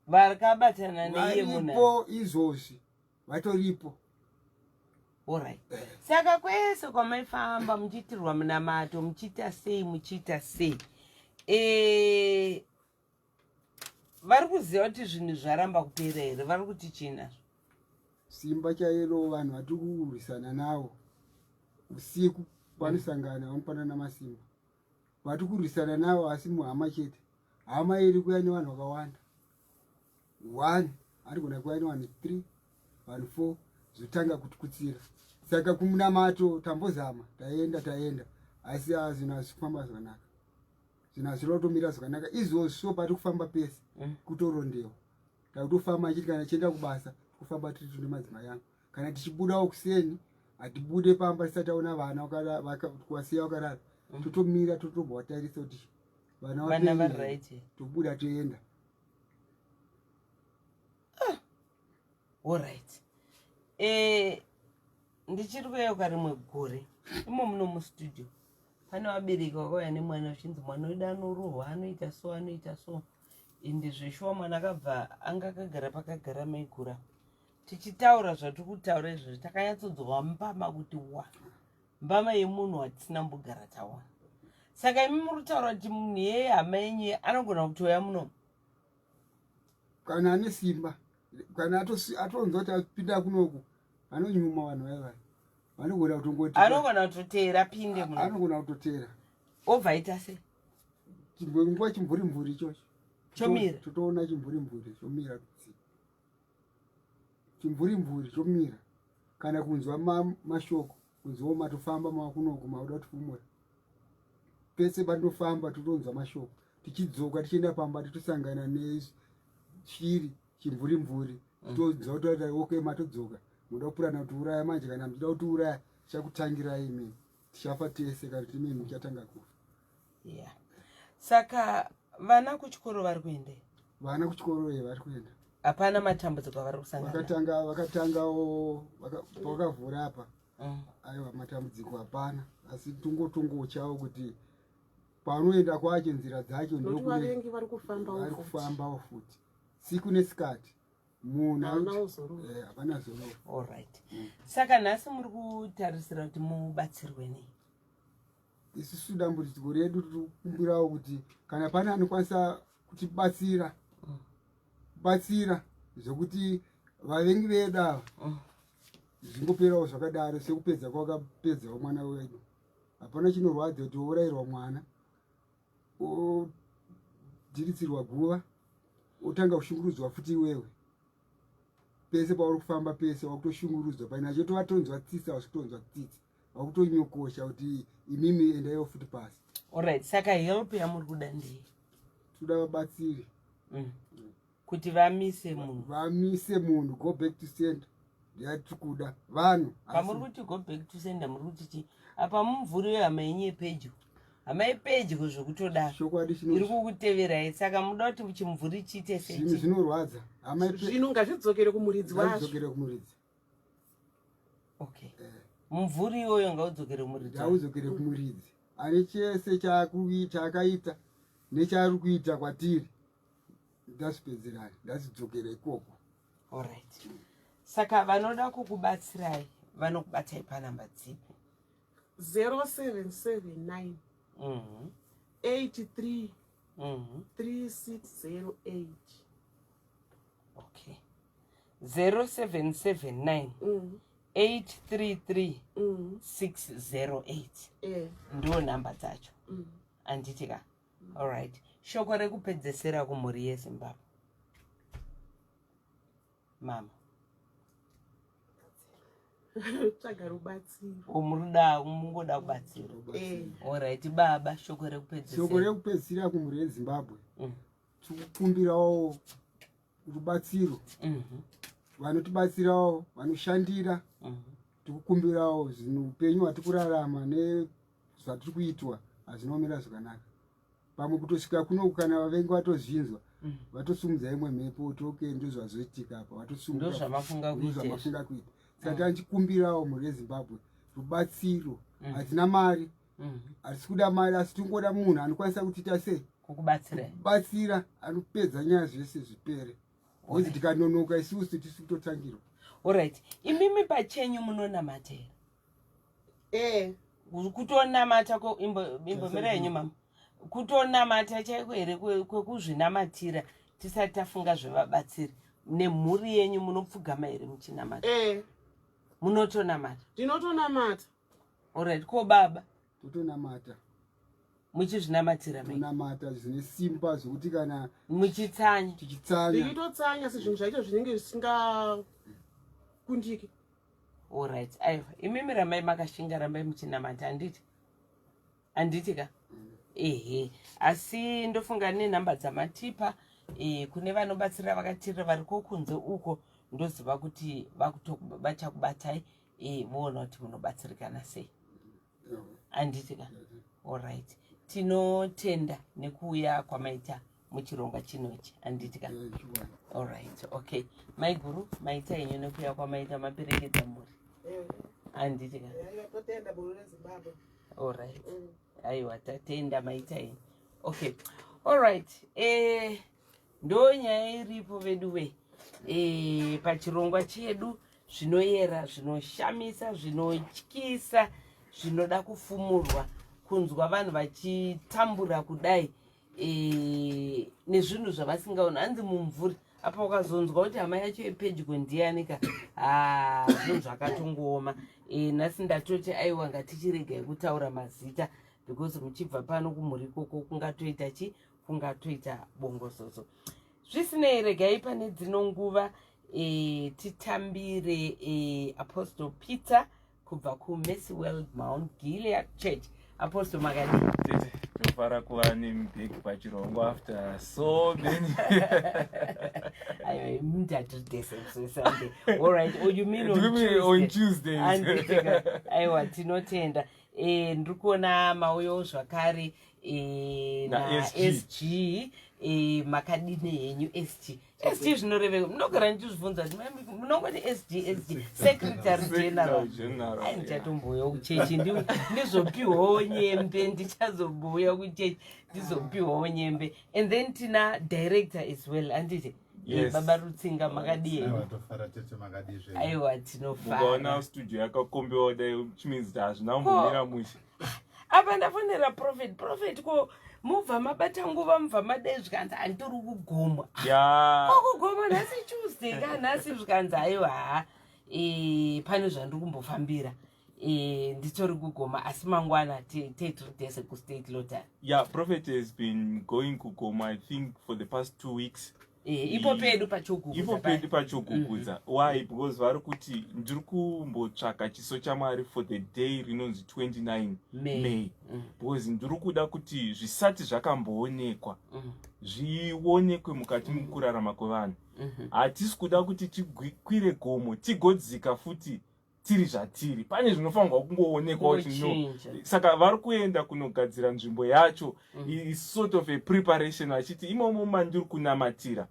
Vakabatana neiye munhu. Varipo izvozvi, vatoripo. Alright. Saka kwese kwamaifamba muchiitirwa munamato, muchiita sei, muchiita sei. Vari kuziva kuti zvinhu zvaramba kupera here? Vari kuti chii nazvo? Simba chairo vanhu vatiri kurwisana navo usiku vanosangana vanopanana masimba. Vatiri kurwisana navo asi muhama chete. Hama iri kuya nevanhu vakawanda. 1 anogona kuya nevanhu 3, vanhu 4 zvotanga kutikutsira. Saka kumunamato tambozama, taenda taenda asi zvinhu hazvisi kufamba zvakanaka. Zvinhu hazviri kutomira zvakanaka. Izvozvo patiri kufamba pese kutorondewa. Takutofamba achiti kana tichienda kubasa kufamba tiri tine madzimai angu. Kana tichibudawo kuseni hatibude pamba tisati taona vana kuvasiya vakarara. Totomira totombovatarisa kuti vana Vana vapenyu vari here. right. Tobuda toenda. All right. Ndichiri kuyeuka rimwe gore imo muno mustudio pane vabereki vakauya nemwana vachinzi mwana wedu anorohwa, anoita so, anoita so. Ende zveshuwa mwana akabva anga akagara pakagara maigura. Tichitaura zvatiri kutaura izvozvi takanyatsodzwa mbama kuti wa mbama yemunhu watisina mbogara taona. Saka imi muri kutaura kuti munhu iyeye hama yenyu anogona kutouya muno? Kana ane simba, kana atonzwa kuti apinda kunoku, anonyuma vanhu vaya vaya. Vanogona kutongoti anogona kutoteera pinde muno. Anogona kutoteera. Obva aita sei? Nguva chimvuri mvuri ichocho. Chomira. Totoona chimvuri mvuri chomira. Chimvuri mvuri chomira. Kana kunzwa mashoko, kunzwa matofamba makunoku mauda kutifumura. Pese patinofamba totonzwa mashoko. Tichidzoka tichienda pamba totosangana neshiri chimvuri mvuri. Tonzwa kuti okay matodzoka. Munoda kupurana kutiuraya manje, kana muchida kutiuraya tichakutangirai imi. Tichafa tese kana kuti imi muchatanga kufa. Yeah. Saka vana kuchikoro vari kuenda? Vana kuchikoro vari kuenda. Hapana matambudziko avari kusangana? Vakatangawo vakavhura apa. Aiwa matambudziko hapana, asi tongotongochawo kuti panoenda kwacho nzira dzacho Nokuti vavengi vari kufambawo vari futi. kufambawo futi. Siku nesikati. Munhu Havana zororo. Havana zororo. All right. Saka nhasi muri kutarisira kuti mubatsirwe nei? Isusu dambudziko redu tiri kukumbirawo kuti kana pane anokwanisa kutibatsira, batsira zvekuti vavengi vedu ava zvingoperawo zvakadaro sekupedza kwakapedzawo mwana wedu. Hapana chinorwadza kuti wourayirwa mwana, odhiritsirwa guva, otanga kushungurudzwa futi iwewe. Pese pauri kufamba pese wakutoshungurudzwa, paina chotovatonzwa tsitsi, hausi kutonzwa tsitsi. vakutonyokosha kuti imimi endaiwo futi pasi. Alright, saka help yamuri kuda ndii? Toda vabatsiri. Kuti vamise munhu. Vamise munhu, go back to sender ndeyatiri kuda vanhu. Pamuri kuti go back to sender, muri kuti chii apa? Mumvuri wehama yenyu yepedyo, hama yepedyo zvekutodaro. Chokwadi. Iri kukuteverai, saka muda kuti chimvuri chiite Zvinhu sechi? zvinorwadza, hama. Zvinhu ngazvidzokere kumuridzi wazvo. Ngazvidzokere kumuridzi. Okay, mumvuri iwoyo ngaudzokere kumuridzi wacho. Ngaudzokere kumuridzi ane chese chaakaita nechaari kuita kwatiri. Ndazvipedzerani, ndazidzokera ikoko. Alright, saka vanoda kukubatsirai vanokubatai panhamba dzipi? 0779 83 3608. Okay, 0779 833 608. Ndo nhamba dzacho. Handiti ka? Alright, shoko rekupedzesera kumhuri yeZimbabwe, mama? Tsvaga rubatsiro. Muruda mungoda kubatsirwa. Alright, baba, shoko Shoko rekupedzesera? Rekupedzisira kumhuri yeZimbabwe, tikukumbirawo rubatsiro. Vanotibatsirawo, vanoshandira, tikukumbirawo zvinhu. Upenyu hwatiri kurarama nezvatiri kuitwa hazvinomira zvakanaka. Pamwe kutosvika kunoku, kana vavengi vatozvinzwa, vatosumudza imwe mhepo kuti okay, ndozvazoitika apa. Vatosumuka. Ndozvamafunga kuita izvi. Ndozvamafunga kuita. Saka tanchikumbirawo mhuri yeZimbabwe rubatsiro. Hatina mari, hatisi kuda mari, asi tingoda munhu anokwanisa kutiita sei? Kukubatsirai. Kubatsira, anopedza nyaya, zvese zvipere, because tikanonoka isusu tisi kutotangirwa. Alright, imimi pachenyu munonamata here? Eh. Kutonamata imbomira henyu mama. Kutonamata chaiko here, kwekuzvinamatira tisati tafunga zvevabatsiri nemhuri yenyu? Munopfugama here muchinamata? Eh. Munotonamata? Ndinotonamata. Alright, ko baba? Totonamata. Muchizvinamatira mega? Tonamata zvine simba zvokuti kana Muchitsanya? Tichitsanya. Ndichitotsanya, sezvinhu zvacho zvinenge zvisingakundiki. Alright, aiwa, imimi rambai makashinga, rambai muchinamata, handiti? Handiti ka? Ehe, asi ndofunga nenhamba dzamatipa, kune vanobatsira vakatirira variko kunze uko, ndoziva kuti vachakubatai, voona kuti munobatsirikana sei, handiti ka? Alright, tinotenda nekuuya kwamaita muchirongwa chinochi, handiti ka? Alright, okay, maiguru, maita henyu nekuuya kwamaita, maperekedza mhuri, handiti ka? Totenda mhuri reZimbabwe. Alright, aiwa, tatenda, maita henyu. Okay, alright, ndo nyaya iripo vedu we pachirongwa chedu. Zvinoyera, zvinoshamisa, zvinotyisa, zvinoda kufumurwa, kunzwa vanhu vachitambura kudai nezvinhu zvavasingaoni. Hanzi mumvuri apa, ukazonzwa kuti hama yacho yepedyo ndiani ka, ha, zvinhu zvakatongooma. Nhasi ndatoti aiwa, ngatichiregai kutaura mazita, because muchibva pano kumhuri ikoko kungatoita chi kungatoita bongozozo. Zvisinei, regai pane dzino nguva titambire Apostle Peter kubva kuMercy World Mount Gilead Church. Apostle, makadii? Tete, tinofara kuva nemubhegi pachirongwa after so many. Aiwa, mundatidese Sunday. Alright, oh, you mean on Do you mean on Tuesday? Tuesdays. Handitika. Aiwa, tinotenda. Ndiri kuona mauyo zvakare Na na SG. SG. Makadini henyu, SG? SG zvinoreve, munogara ndichizvibvunza kuti munongoti SG, SG, Secretary General. General, Ai, yeah. ndichatomboya kuchechi ndizopiwawo nyembe. Ndichazomboya kuchechi ndizopiwawo nyembe. And then tina director as well, handiti? Yes. Baba Rutsinga, makadii henyu? Aiwa, tofara tete, makadii zvenyu? Aiwa, Mukaona tinofara. studio yakakombewa kudai, which means kuti hazvina kumbomira mushe. Apa ndafonera Prophet. Prophet, ko mubva mabata nguva, mubva madai? Zvikanzi handitori kugomwa. Kokugomwa nhasi Tuesday ka nhasi? Zvikanzi aiwa, ha, pane zvandiri kumbofambira, nditori kugoma, asi mangwana tetiri tese kuState Lottery. Yeah, Prophet has been going kugoma, I think, for the past 2 weeks. Eh, ipo pedu pachogugudza ipo pedu pachogugudza Why? Because vari kuti ndiri kumbotsvaka chiso chaMwari for the day rinonzi 29 May. May, because ndiri kuda kuti zvisati zvakamboonekwa zvionekwe mukati mukurarama kwevanhu. Hatisi kuda kuti tikwire gomo tigodzika futi tiri zvatiri. Pane zvinofanirwa kungoonekwa kuti no. Kungochinja. Saka vari kuenda kunogadzira nzvimbo yacho, is sort of a preparation, vachiti imomo mandiri kunamatira,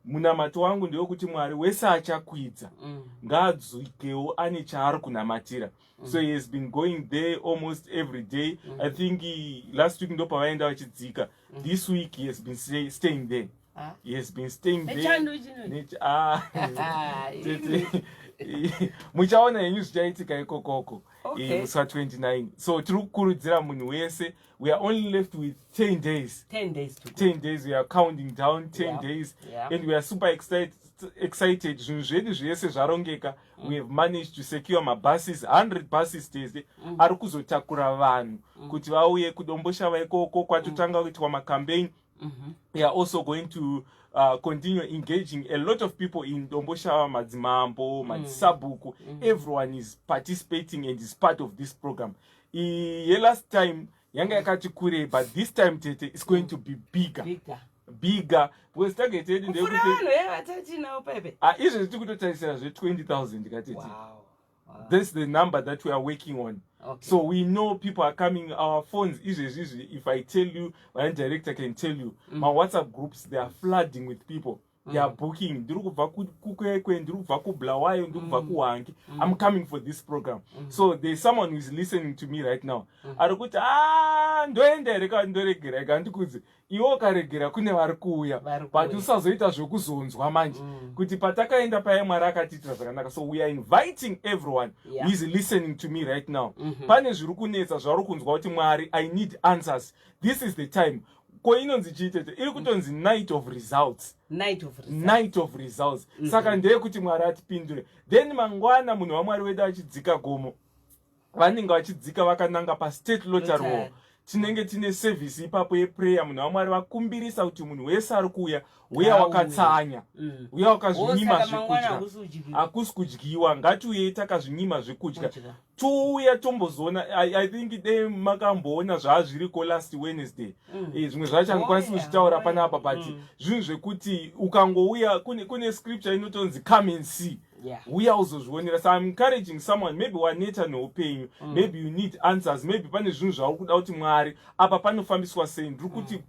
munamato wangu ndewekuti Mwari wese achakwidza ngaadzikewo ane chaari kunamatira. So he has been going there almost every day. I think last week ndopavaenda vachidzika. This week he has been staying there. Ah. He has been staying there. Nechando chino. Ah. Ah, Tete, muchaona henyu zvichaitika ikokoko. Musi wa29, so tiri kukurudzira munhu wese. We are only left with 10 days. 10 days to go. 10 days, we are counting down 10 days and we are super excited. Zvinhu zvedu zvese zvarongeka. We have managed to secure mabuses, 100 buses tese, ari kuzotakura vanhu kuti vauye kuDomboshava ikoko kwatotanga kuitwa macampaign. We are also going to continue engaging a lot of people in Domboshava, madzimambo, madzisabhuku. Everyone is participating and is part of this program. Yelast time yanga yakati kurei, but this time, tete, is going to be bigger. Bigger. Bigger, because target yedu Kupfuura ndeyekuti vanhu vevatachinawo pepe. Ah, izvezvi tiri kutotarisira zve20 000 katete. That's the number that we are working on. So we know people are coming. Our phones izvezvizvi, if I tell you, my director can tell you, my WhatsApp groups, they are flooding with people. They are booking. Ndiri kubva kuKwekwe, ndiri kubva kuBulawayo, ndiri kubva kuHwange. I'm coming for this program. So there's someone who is listening to me right now ari kuti, "A, ndoenda here kana ndoregera?" Ikandikudzi, iwe ukaregera kune vari kuuya. Vari But kuuya. usazoita zvekuzonzwa manje kuti patakaenda paya Mwari akatiitira zvakanaka. So we are inviting everyone who is listening to me right now. Pane zviri kunetsa zvauri kunzwa kuti, "Mwari, I need answers," this is the time. Ko inonzi chiitete? Iri kutonzi night of results. Night of results. Night of results. Saka ndeyekuti Mwari atipindure. Then mangwana munhu waMwari wedu achidzika gomo, vanenge vachidzika vakananga paState Lottery Hall. Lottery. Tinenge tine service ipapo yeprayer. Munhu waMwari vakumbirisa kuti munhu wese ari kuuya, uya Ngauye. wakatsanya, uya wakazvinyima Saka mangwana zvekudya. hakusi kudyiwa. Hakusi kudyiwa. Ngatiuyei takazvinyima zvekudya. Kudya. Touya tombozoona. I think dei makamboona zvaazviriko last Wednesday. Zvimwe zvacho handikwanisi kuzvitaura panapa, but zvinhu zvekuti ukangouya kune scripture inotonzi, "Come and see." Uya uzozvionera. So I'm encouraging someone, maybe waneta neupenyu, maybe you need answers, maybe pane zvinhu zvauri kuda kuti, "Mwari, apa panofambiswa sei?" Ndiri kuti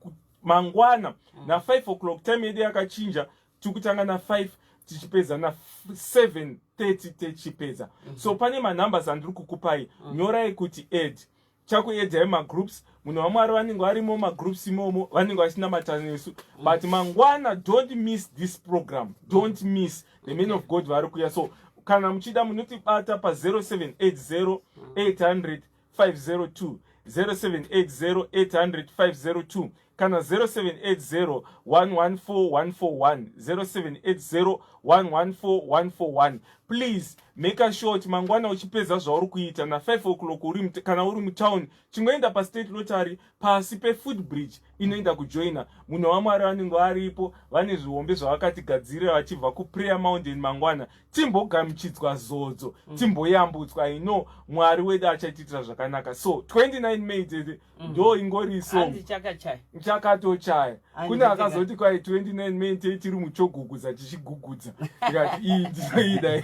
mangwana na5 o'clock, time yedu yakachinja, tiri kutanga na5 tichipedza na7:30 tichipedza. So pane manumbers andiri kukupai. Nyorai kuti add chakuedhai magroups. Munhu waMwari vanenge varimo magroups imomo, vanenge vachinamata nesu. But mangwana, don't miss this program. Don't miss the men of God vari kuuya. So kana muchida, munotibata pa0780 800 502, 0780 800 502, kana 0780 114 141, 0780 114 141. Please make sure kuti mangwana uchipedza zvauri kuita na5 o'clock, kana uri mutown, chingoenda paState Lottery, pasi pefootbridge inoenda kujoina. Munhu waMwari vanenge varipo, vane zvihombe zvavakatigadzirira vachibva kuPrayer Mountain. Mangwana timbogamuchidzwa zodzo, timboyambutswa. I know Mwari wedu achatiitira zvakanaka. So 29 May, tete, ndo ingori song. Hanzi chakachaya. Chakatochaya. Hanzi Kune akazoti kwai 29 May tei tiri muchogugudza, tichigugudza. Ndikati iyi ndinoida.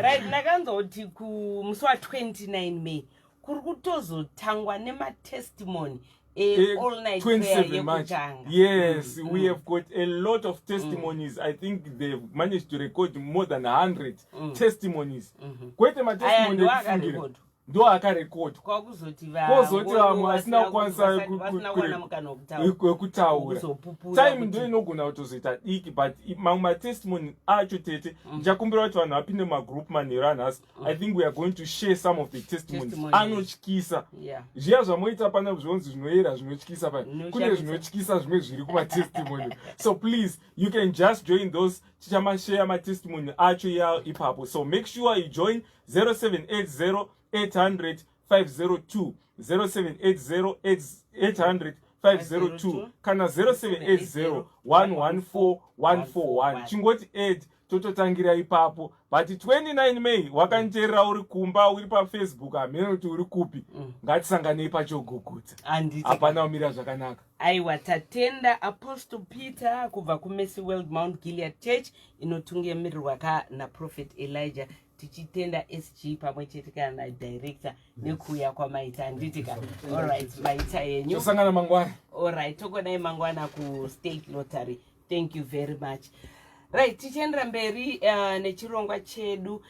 Right, ndakanzoti kumusi wa29 May kuri kutozotangwa nematestimony e-all night prayer 27 March. yekutanga. Yes, we have got a lot of testimonies. I think they've managed to record more than 100 testimonies, kwete Aya matestimony ndo ekufungira. akarekodwa. Ndo akarekodwa. Kwakuzoti Kwozoti vamwe vasina kukwanisa vasina kuwana mukana wekutaura. Wekutaura. Kuzopupura Time ndo inogona kutozoita diki, but mamwe matestimony acho, tete, ndichakumbira kuti vanhu vapinde mumagroup manheru anhasi. I think we are going to share some of the testimonies. Testimonies. Anotyisa. Zviya zvamoita pana zvonzi zvinoyera, zvinotyisa pana kune Zvinoshamisa. zvinotyisa zvimwe zviri kumatestimony. So please, you can just join those. Tichamashare matestimony acho ya ipapo. So make sure you join 0780 800 502, 0780 800. 502 kana 0780 114 141. Chingoti add, tototangira ipapo. But 29 May, wakanditeerera uri kumba, uri paFacebook, hamene kuti uri kupi, ngatisanganei pachogugudza. Handiti? Hapana kumira zvakanaka. Aiwa, tatenda Apostle Peter kubva kuMercy World Mount Gilead Church inotungamirirwa ka naProphet Elijah, tichitenda SG pamwe chete kana nadirector nekuuya kwamaita, handiti ka? Allright, maita yenyu. Tosangana mangwana. Allright, tokonai mangwana kuState Lottery. Thank you very much. Right, tichiendera mberi nechirongwa chedu,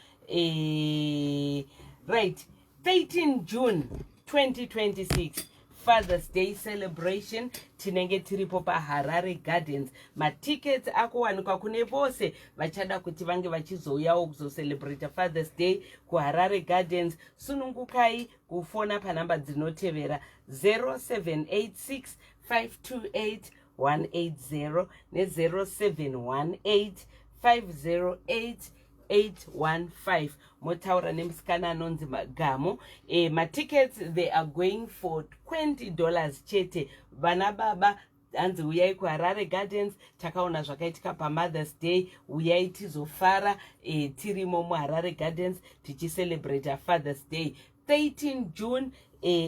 right, 13 June 2026, Father's Day celebration, tinenge tiripo paHarare Gardens. Matickets akuwanikwa kune vose vachada kuti vange vachizouyawo kuzocelebrata Father's Day kuHarare Gardens. Sunungukai kufona panhamba dzinotevera: 0786 528 180 ne0718 508 815. Motaura nemusikana anonzi Magamu. Matickets, they are going for $20 chete. Vana baba, hanzi uyai kuHarare Gardens. Takaona zvakaitika paMother's Day. Uyai tizofara tirimo muHarare Gardens tichicelebrata Father's Day, 13 June,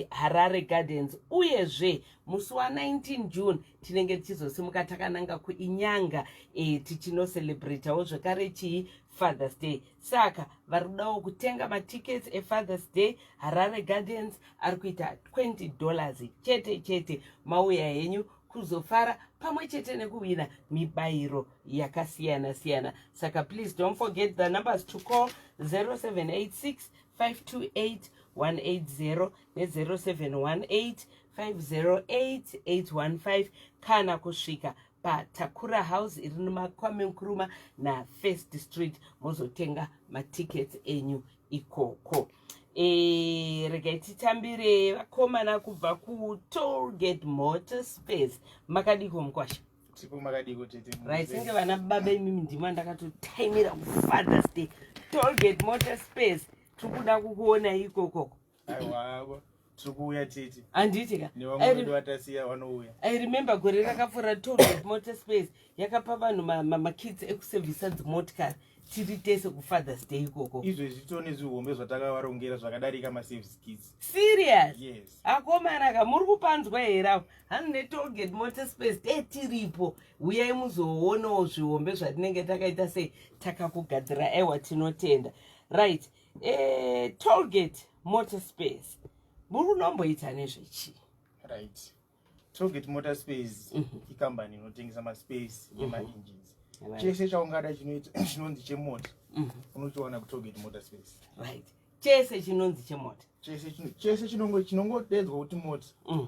Harare Gardens. Uyezve musi wa19 June tinenge tichizosimuka takananga kuInyanga, tichinocelebratawo zvekare chii? Father's Day. Saka vari kudawo kutenga matickets eFather's Day, Harare Gardens ari kuita $20 chete chete. Mauya henyu kuzofara pamwe chete nekuwina mibayiro yakasiyana siyana. Saka please don't forget the numbers to call: 0786 528 180 ne0718 508 815, kana kusvika paTakura House iri mumaKwame Nkrumah naFirst Street, mozotenga matickets enyu ikoko. Regai titambire vakomana kubva kuTollgate Motor Space. Makadiko, mukwasha? Tipo, makadiko tete? Right, senge vana baba imimi ndima ndakatotaimira kuFather's Day. Tollgate Motor Space, tiri kuda kukuona ikokoko. Aiwa, tiri kuuya tete. Handiti ka? Nevamwe vedu vatasiya vanouya. I remember gore rakapfuura, Tollgate Motor Space yakapa vanhu makits ekusevhisa dzimotikari, tiri tese kuFather's Day ikoko. Izvezvi tone zvihombe zvatakavarongera zvakadarika maservice kits. Serious? Yes. Akomana ka, muri kupanzwa here apo? Hanzi neTollgate Motor Space te tiripo, uyai muzoonawo zvihombe zvatinenge takaita sei, takakugadzira. Aiwa, tinotenda. Right, Tollgate Motor Space, muri kunomboita nezvechii? Right, Tollgate Motor Space ikambani inotengesa maspares nemaengines. Chese chaungada chinoita chinonzi chemota, unochiwana kuTollgate Motor Space. Right, chese chinonzi chemota. Chese chese chinongodedzwa kuti mota,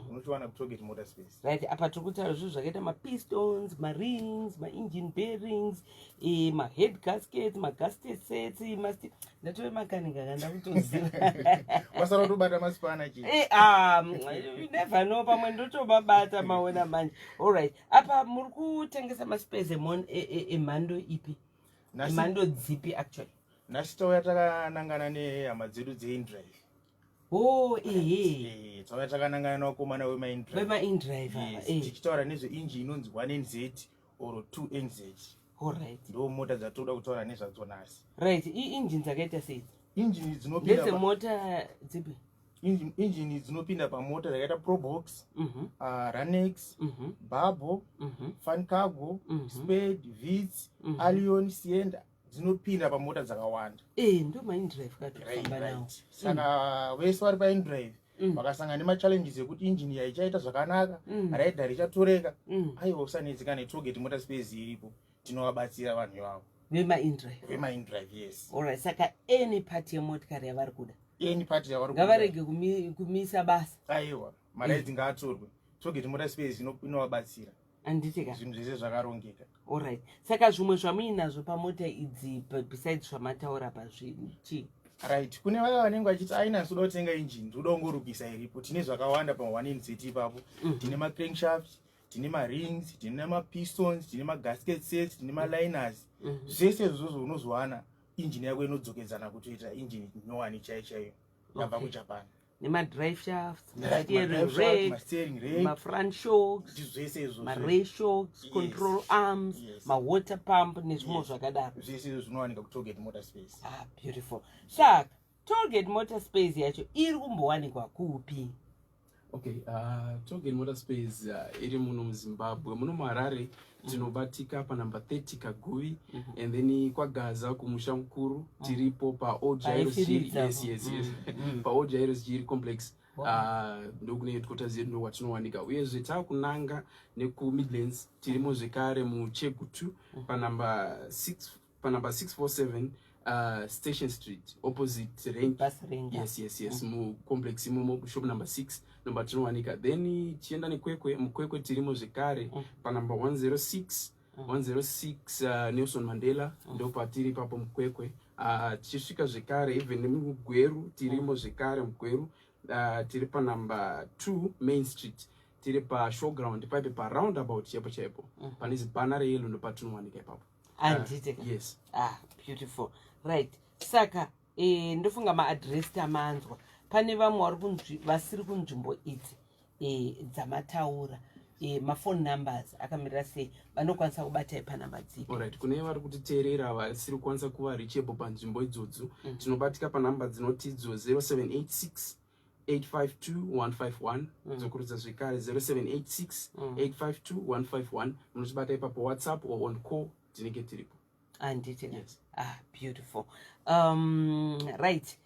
unochiwana kuTollgate Motor Space. Right, apa tiri kutaura zvinhu zvakaita mapistons, marings, maengine bearings, mahead gaskets, magasket sets, masti ndatove makanika kanda kutoziva. Wasara kutobata masipana chete. You never know, pamwe ndotomabata, maona manje. Allright, apa muri kutengesa maspares emhando ipi? Emhando dzipi actually? Nhasi tauya takanangana nehama dzedu dzeIndrive. Oh, ehe. Tauya takanangana nevakomana wemaIndrive. VemaIndrive ava. Yes, tichitaura nezveinji inonzi 1NZ or 2NZ. Ndo mota dzatoda kutaura nezvadzo nhasi. Right, iinjini dzakaita seidzi? Injini dzinopinda Ndedzemota dzipi? Injini dzinopinda pamota dzakaita Probox, Runx, Bubble, Fun Cargo, Spade, Vits, Allion, Sienta, dzinopinda pamota dzakawanda. Ndo maIndrive katofamba nawo. Saka vese vari paIndrive vakasangana nemachallenges ekuti injini yaichaita zvakanaka, raidha richatoreka, aiwa, usanetseka, neTollgate Motor Space iripo, tinovabatsira vanhu ivavo. VemaIndrive. VemaIndrive, yes. Allright, saka any part yemotikari yavari kuda, Any part yavari kuda. Ngavarege kumisa basa. Aiwa, maraidzi ngaatorwe, Tollgate Motor Space inovabatsira. Handiti ka? Zvinhu zvese zvakarongeka. Allright, saka zvimwe zvamuinazvo pamota idzi, besides zvamataura pazvichii? Right, kune vaya vanenge vachiti aina ndoda kutenga injini, ndoda kungorukisa iripo, tine zvakawanda pa1NZ ipapo. Tine macrankshaft, tine marings, tine mapistons, tine magasket sets, tine maliners. Zvese izvozvo unozowana injini yako inodzokedzana kutoita injini nyowani chaiyo chaiyo yabva kuJapan. Nemadrive shafts, masteering rack, mafront shocks, zvese izvo, maray shocks, control arms, mawater pump nezvimwe zvakadaro. Zvese izvo zvinowanika kuTollgate Motor Space. Ah, beautiful. Saka Tollgate Motor Space yacho iri kumbowanikwa kupi? Okay, Tollgate Motor Space iri muno muZimbabwe, muno muHarare. Tinobatika panumber 30 Kaguvi, and then kwaGaza kumusha mukuru tiripo paOld Jairos Jiri. Yes, paOld Jairos Jiri Complex. Ndokune headquarters yedu, ndokwatinowanika. Uyezve taakunanga nekuMidlands, tirimo zvekare muChegutu panumber 6, panumber 647 Station Street, opposite rank. Bus rank. Yes, mucomplex imomo, shop number 6 ndomba tinowanika. Then tichienda neKwekwe, muKwekwe tirimo zvekare panumber 106, 106 Nelson Mandela, ndopatiri ipapo muKwekwe. Tichisvika zvekare even nemuGweru, tirimo zvekare muGweru. Tiri panumber 2 Main Street, tiri pashowground paipe, paroundabout chaipo chaipo, pane zibhana reyellow, ndopatinowanika ipapo. Handiti? Yes. Ah, beautiful. Right, saka ndofunga maadresi tamanzwa. Pane vamwe vari vasiri kunzvimbo idzi dzamataura, mafone numbers akamirira sei? Vanokwanisa kubatai panhamba dzipi? Alright, kune vari kutiteerera vasiri kukwanisa kuva reachable panzvimbo idzodzo, tinobatika panhamba dzinoti idzo 0786 852 151. Dzokurudza zvekare, 0786 852 151. Munotibata ipapo WhatsApp or on call, tinenge tiripo. Handiti? Yes. Ah, beautiful. Right,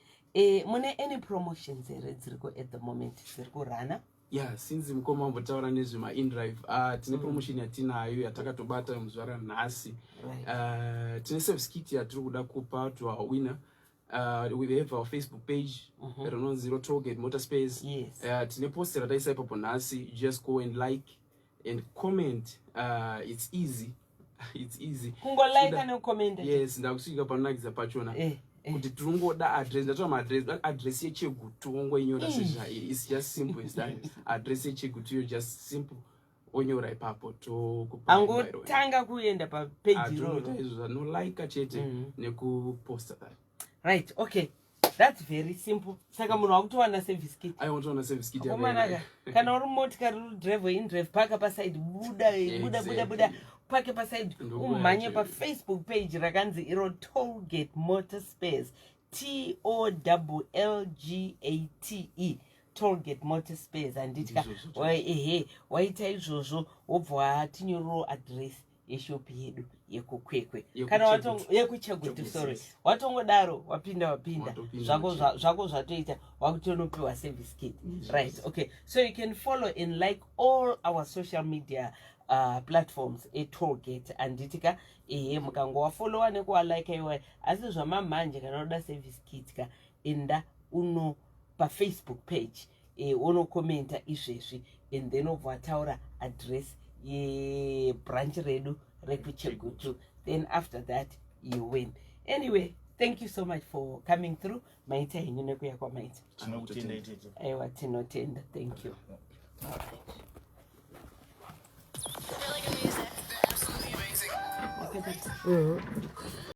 mune any promotions here dziriko at the moment, dziri kurana? Yeah, since mukoma wambotaura nezvemaindrive, tine promotion yatinayo yatakatobata muzuva ranhasi. Tine service kit yatiri kuda kupa to our winner. We have our Facebook page rinonzi ro Tollgate Motor Space. Tine post rataisa ipapo nhasi. You just go and like and comment. It's easy, it's easy. Kungolaika nekukomenda. Yes, ndakusvika panonakidza pachona. Kuti tiringoda address, ndatora maaddress, address yeChegutu, wongoinyora sezvairi. It's just simple as that. Address yeChegutu iyo, just simple, onyora ipapo, tokupa. Angotanga kuenda papeji iroro iroro. Izvo anolaika chete nekuposta that. Right, okay, that's very simple. Saka munhu wakutowana service kit. Aiwa, service kit. Akomanaka, kana uri motikari, uri drive, indrive, paka paside, buda, buda, buda, buda, pake paside. Ndokuya Umhanye chete. paFacebook page rakanzi iro Tollgate Motor Spares, Tollgate, Tollgate Motor Spares, handiti ka? Ndizvozvo. Ehe, waita izvozvo, wobva watinyorerawo address yeshopu yedu yekuKwekwe kana YekuChegutu. yekuChegutu, Chegutu, sorry. Yes. Watongodaro, wapinda, wapinda. Watopinda Zvako zvako zvatoita, wakutonopiwa service kit. Right, okay, so you can follow and like all our social media platforms eTollgate, handiti ka? Ehe, mukangowafollowa nekuwalike iwayo. Asi zvamamhanje, kana unoda service kit ka, enda uno paFacebook page, unokomenta izvezvi and then obva wataura address yebranch redu rekuChegutu. Then after that you win. Anyway, thank you so much for coming through. Maita henyu nekuya kwamaita. Tinokutenda itete. Aiwa, tinotenda. Thank you. All right. Really good music. They're absolutely amazing. Wakadai.